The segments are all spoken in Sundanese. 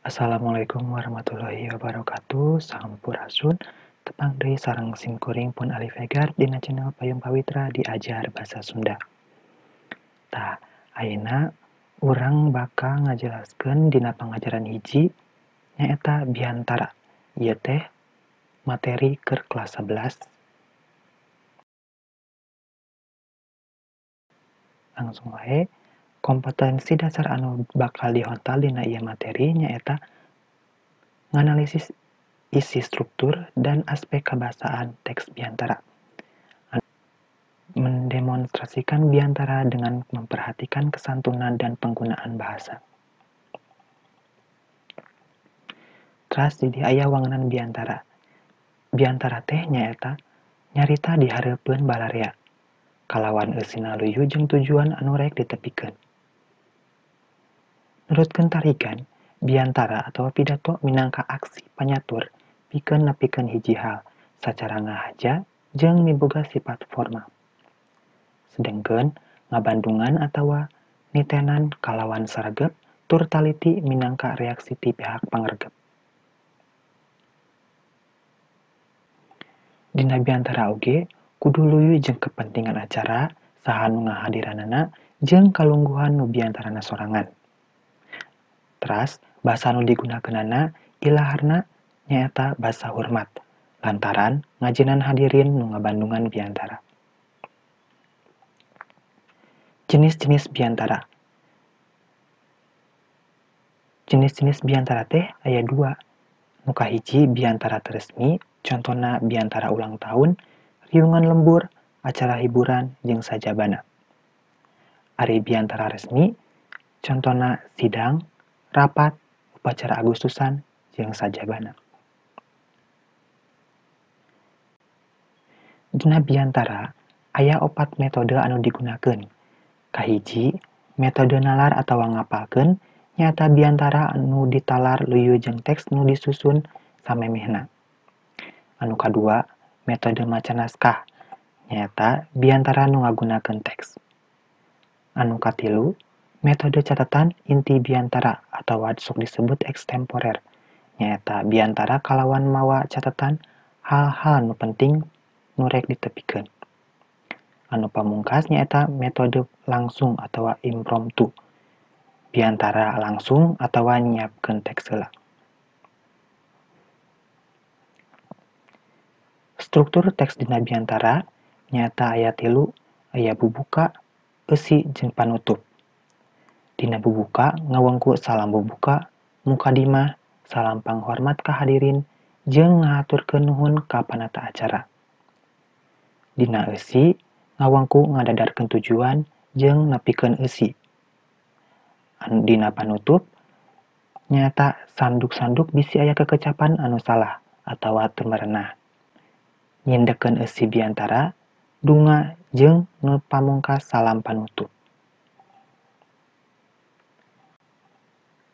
Assalamualaikum warahmatullahi wabarakatuh. Sampurasun. Tepang deui sareng simkuring pun Alif Egar dina channel Payung Pawitra diajar bahasa Sunda. Tah, ayeuna urang bakal ngajelaskeun dina pangajaran hiji nyaeta biantara. Ieu teh materi keur kelas 11. Langsung wae, kompetensi dasar anu bakal dihontal dina ieu materi nyaeta nganalisis isi struktur dan aspek kebahasaan teks biantara. Mendemonstrasikan biantara dengan memperhatikan kesantunan dan penggunaan bahasa. Teras di aya wangenan biantara. Biantara teh nyaeta nyarita dihareupeun balarea kalawan eusina luyu jeung tujuan anu rek ditepikeun. Nurutkeun tarigan, biantara atawa pidato minangka aksi panyatur pikeun nepikeun hiji hal sacara ngahaja jeung miboga sifat formal. Sedengkeun ngabandungan atawa nitenan kalawan saregep tur taliti minangka reaksi ti pihak pangregep. Dina biantara oge kudu luyu jeung kepentingan acara, saha nu ngahadiranana jeung kalungguhan nu biantarana sorangan. Teras, basa nu digunakeunana ilaharna nyaeta basa hormat, lantaran ngajinan hadirin nu ngabandungan biantara. Jenis-jenis biantara. Jenis-jenis biantara teh aya dua. Nu kahiji biantara teu resmi, contona biantara ulang tahun, riungan lembur, acara hiburan, jeung sajabana. Ari biantara resmi, contona sidang, rapat, upacara Agustusan, jeung sajabana. Dina biantara, aya opat metode anu digunakeun. Kahiji, metode nalar atawa ngapalkeun, nyaeta biantara anu ditalar luyu jeung teks nu disusun samemehna. Anu kadua, metode maca naskah, nyaeta biantara nu ngagunakeun teks. Anu katilu, metode catatan inti biantara atawa sok disebut ekstemporer, nyaeta biantara kalawan mawa catatan hal-hal nu penting nu rek ditepikeun. Anu pamungkas nyaeta metode langsung atawa impromptu, biantara langsung atawa nyiapkeun teks heula. Struktur teks dina biantara nyaeta aya tilu, aya bubuka, eusi jeung panutup. Dina bubuka ngawengku salam bubuka, mukadimah, salam panghormat ka hadirin, jeung ngahaturkeun nuhun ka panata acara. Dina eusi ngawengku ngadadarkeun tujuan jeung nepikeun eusi. Dina panutup nyaeta sanduk-sanduk bisi aya kekecapan anu salah atawa teu merenah. Nyindekkeun eusi biantara, dunga jeung nu pamungkas salam panutup.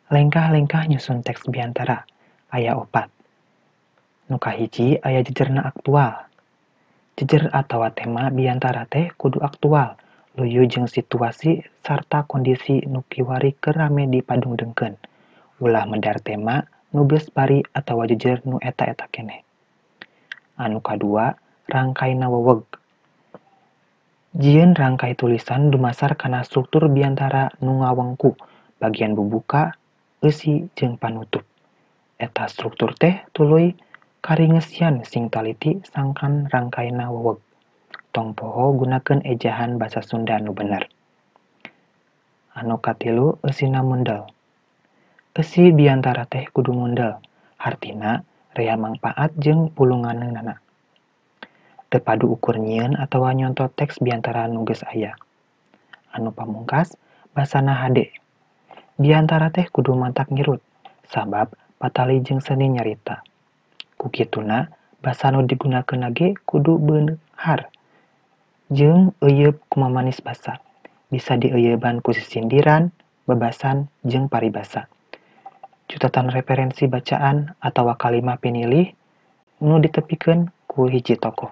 Lengkah-lengkah nyusun teks biantara aya opat. Nu kahiji aya jejerna aktual. Jejer atawa tema biantara teh kudu aktual, luyu jeung situasi sarta kondisi nu kiwari keur rame dipadungdengkeun. Ulah medar tema nu geus bari atawa jejer nu eta-eta keneh. Anu kadua, rangkaina weweg. Jieun rangkai tulisan dumasar kana struktur biantara nu ngawengku bagian bubuka, eusi jeung panutup. Eta struktur teh tuluy karingesian sing taliti sangkan rangkaina weweg. Tong poho gunakeun ejahan basa Sunda nu bener. Anu katilu, eusina mundel. Eusi biantara teh kudu mundel, hartina rea mangpaat jeung pulunganeunana. Teu padu ukur nyieun atawa nyonto teks biantara nu geus aya. Anu pamungkas, basana hade. Biantara teh kudu mantak ngirut, sabab patali jeung seni nyarita. Ku kituna, basa nu digunakeunna ge kudu beunghar jeung euyeup kumamanis basa. Bisa dieuyeuban ku sisindiran, bebasan, jeung paribasa. Cutatan referensi bacaan atawa kalimah pinilih nu ditepikeun ku hiji tokoh.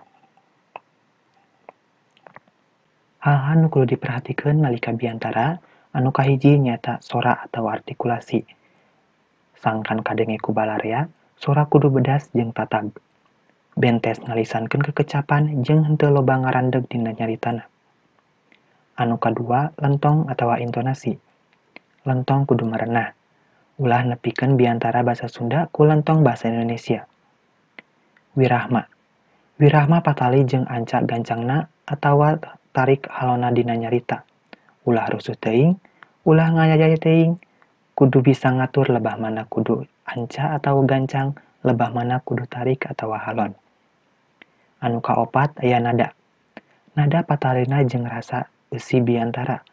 Hal-hal nu kudu diperhatikeun nalika biantara, anu kahiji nyaeta sora atawa artikulasi. Sangkan kadenge ku balarea, sora kudu bedas jeung tatag. Bentes ngalisankeun kekecapan jeung henteu loba ngarandeg dina nyaritana. Anu kadua, lentong atawa intonasi. Lentong kudu merenah. Ulah nepikeun biantara basa Sunda ku lentong basa Indonesia. Wirahma. Wirahma patali jeung anca gancangna atawa tarik halona dina nyarita. Ulah rusuh teuing, ulah ngayayay teuing, kudu bisa ngatur lebah mana kudu anca atawa gancang, lebah mana kudu tarik atawa halon. Anu kaopat aya nada. Nada patalina jeung rasa eusi biantara.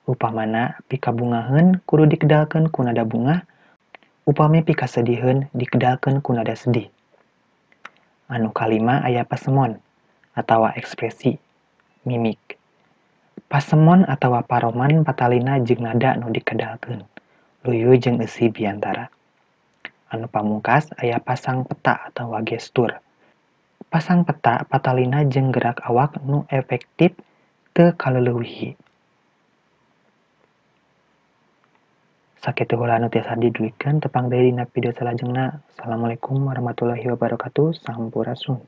Upamana pikabungaheun kudu dikedalkeun ku nada bungah, upami pikasediheun dikedalkeun ku nada sedih. Anu kalima aya pasemon atawa ekspresi mimik. Pasemon atawa paroman patalina jeung nada nu dikedalkeun, luyu jeung eusi biantara. Anu pamungkas aya pasang peta atawa gestur. Pasang peta patalina jeung gerak awak nu efektif teu kaleleuwihi. Sakitu heula nu tiasa didugikeun, tepang deui dina video salajengna. Assalamualaikum warahmatullahi wabarakatuh. Sampurasun.